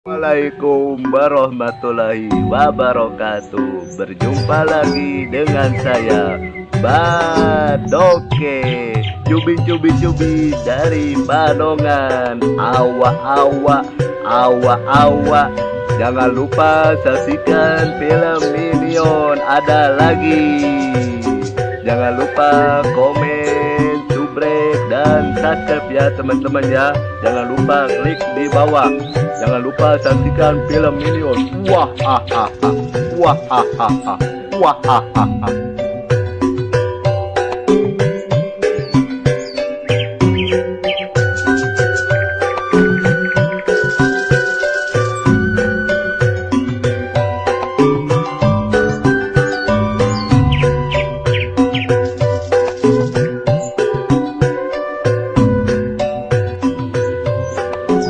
Assalamualaikum warahmatullahi wabarakatuh. Berjumpa lagi dengan saya, Badoke. Cubi cubi cubi dari Banongan. Awa awa awa awa. Jangan lupa saksikan film Minion ada lagi. Jangan lupa komen, subrek, dan subscribe ya teman-teman ya. Jangan lupa klik di bawah. Jangan lupa saksikan film Minion. Wah ha ha ha. Wah ha ha ha. Wah ha ha ha.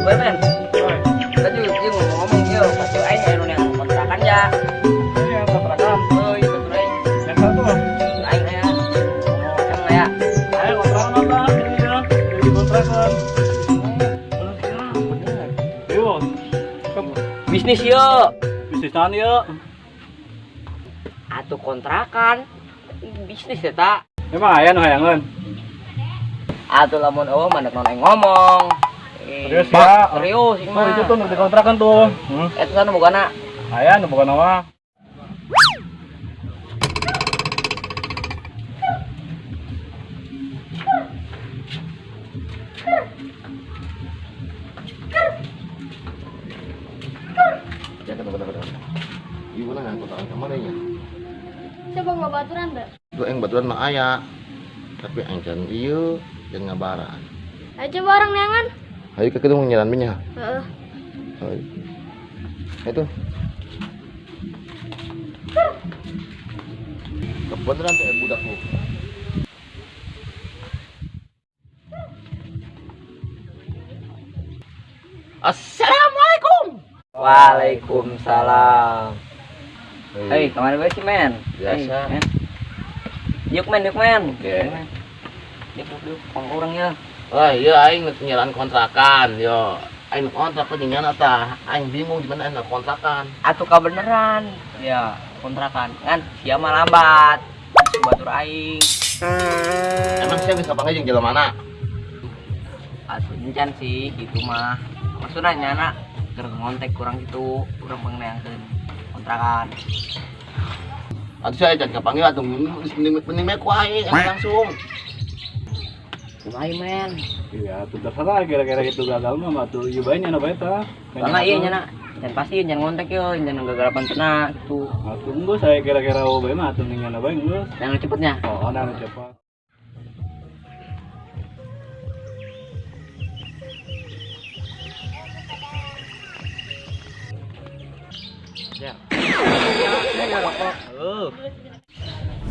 Woi men, tadi dia ngomong-ngomong yo, pasti aing aya nu neangan kontrakan ya. Iya, kontrakan. Euy, betul aing. Yang satu. Aing aya. Emang aya. Ayo kontrakan apa? Iya, jadi kontrakan. Bener. Iya. Bisnis yo. Bisnis naon ieu? Atuh kontrakan. Bisnis ya ta. Emang aya nu hayangeun? Atuh lamun euweuh mah naon aing ngomong. Serius ya? Serius ieu Oh, mah. itu tuh nu dikontrakan tuh. Eta sana bogana. Aya nu boga nama. Ya, kenapa, kenapa, kenapa. Ibu nanya kontrakan kemana ya? Coba nggak baturan deh. Tuh yang baturan mah aya. Tapi angcan ieu jeung ngabaran. Ayo coba orang neangan. Hayu ke kitu nyaran nya. Heeh. Hayu. Itu. Kebeneran tuh budak lu. Assalamualaikum. Waalaikumsalam. Hei, kemana gue sih, men? Biasa. Hey, men. Yuk, men, yuk, men. Oke. Yuk, men. Yuk, yuk, yuk. Kong orang ya. Wah, iya aing nyaran kontrakan, yo. Aing kontrak nyana tah. Aing bingung di mana aing kontrakan. Atuh kabeneran. Ya, kontrakan. Ngan sia mah lambat. Batur aing. Emang saya bisa panggil jeung jelema mana? Atuh encan sih gitu mah. Maksudnya nyana keur ngontek kurang gitu, kurang pengenaeun kontrakan. Atuh saya jangan kapanggil atuh mending mending meh ku aing langsung. Kumaha men? Iya, tuh terserah kira-kira gitu gagal mah atuh ieu bae nya bae tah. Karena iya nyana dan pasti jangan ngontek yo, jangan gagalapan cenah gitu. Atuh geus saya kira-kira bae mah atuh ning bae geus. Jangan cepetnya. Oh, nah cepat. Ya.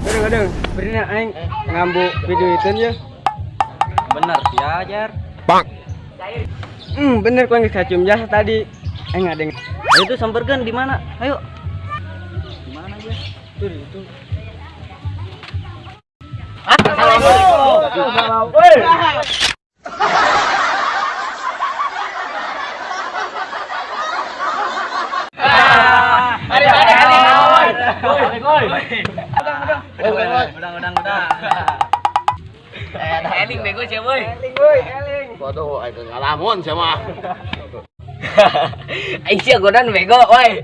Kadang-kadang bener aing ngambu video itu ya. Bener ya, Jar. Bener kau geus kacium jasa tadi. Aing ngadeng. Ayo tuh samperkeun di mana? Ayo. Di mana, Jar? Tuh itu. Assalamualaikum. Hari hari hari. Oi, Udang udang udang. Eling bego sih, boy. Eling woi, eling. Waduh, aing ngalamun sia mah. Aing sih godan bego, woi.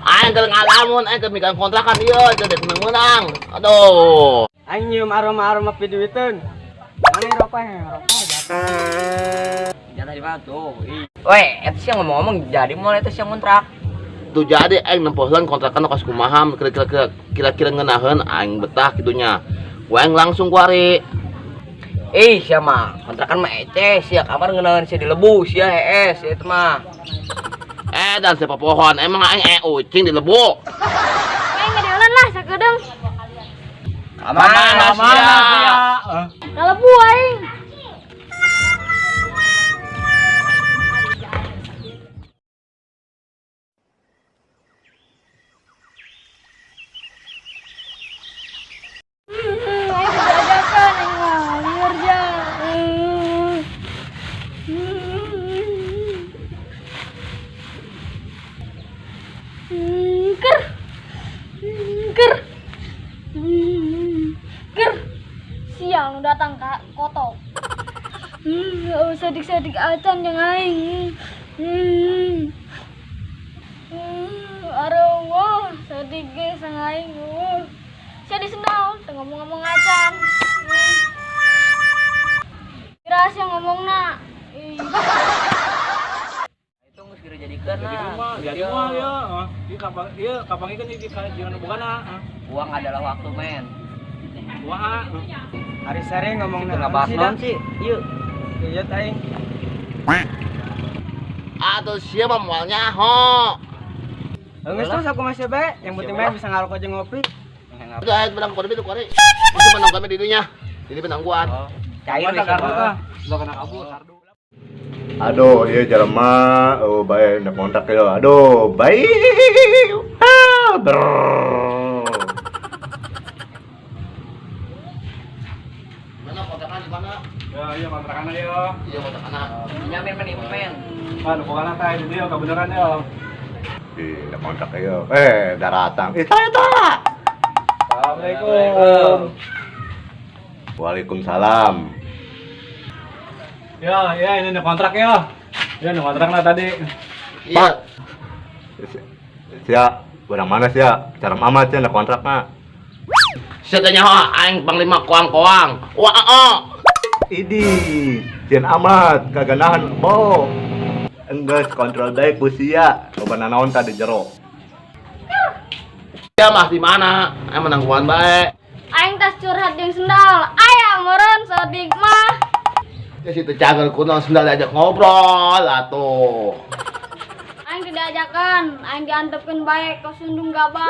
Aing keur ngalamun, aing keur mikiran kontrakan ieu, teu dek menang-menang. Aduh. Aing nyium aroma-aroma video itu. Mana rokok ya? Rokok jatuh. Jatah di mana tuh? Woi, itu sih ngomong-ngomong jadi mau itu sih ngontrak. Tuh jadi aing nempohan kontrakan kos kumaha kira-kira kira-kira ngeunaheun aing betah kitunya. Ku aing langsung kuari. Ih, sia mah kontrakan mah ece, sia kamar ngeunaheun sia di lebu, sia hees, sia itu mah. Dan siapa pohon emang aing ucing di lebu. Aing nggak diolan lah sakedeung. Kamana sia? Kalebu aing. Aing diajakan aing mah lieur ja. Ker. Ker. Ker. Sial nu datang ka kotok. Oh, sadik-sadik acan jeung aing. Hmm. Aduh, sadik ge sang aing. Sia disendal, teu ngomong-ngomong acan. Kira sia ngomongna. Ih. Itu geus geura jadikeun Jadi lah. mah, jadi mah ya. Ieu kapan ieu kapan ieu di jangan bukana. Uang adalah waktu, men. Wah. Hari sare ngomong Itu ngabahas naon sih? Yuk. Iya aing. Atuh sia mah moal nyaho. Geus terus aku masih bae, yang penting mah bisa ngarokok jeung ngopi. Itu aya benang kori itu kori. Itu benang kami di dinya. Ini penangguan. Oh, cair nih Kartu sih. tah. Lo kena kabur kartu. Aduh, iya jelema, oh bae nek kontrak ya. Aduh, bae. Ah, brrrr. Mana kontrakan di mana? Ya, iya kontrakan ayo. Iya kontrakan. Nyamin men ieu men. Pan bukan tah itu dia kebenaran ya. Di nek kontrak ya. Eh, daratang. Eh, saya tak. Assalamualaikum. Waalaikumsalam. Ya, ya ini nih kontrak ya. Ya nih kontrak lah tadi. Iya. Sia, barang mana sia? Cara amat sia nek kontrak mah. Sia teh nyaho aing panglima koang-koang. Wah, oh. Idi, jian amat, kagak nahan, bo. Enggeus kontrol baik ku sia. Loba nanaon tadi jero. Sia mah di mana? Aing menangguan bae. Aing tas curhat jeung sendal. Aya meureun sadik mah. Ya si teu cager kuno sendal diajak ngobrol atuh. Aing tidak ajakan, aing diantepkeun bae ka sundung gabah.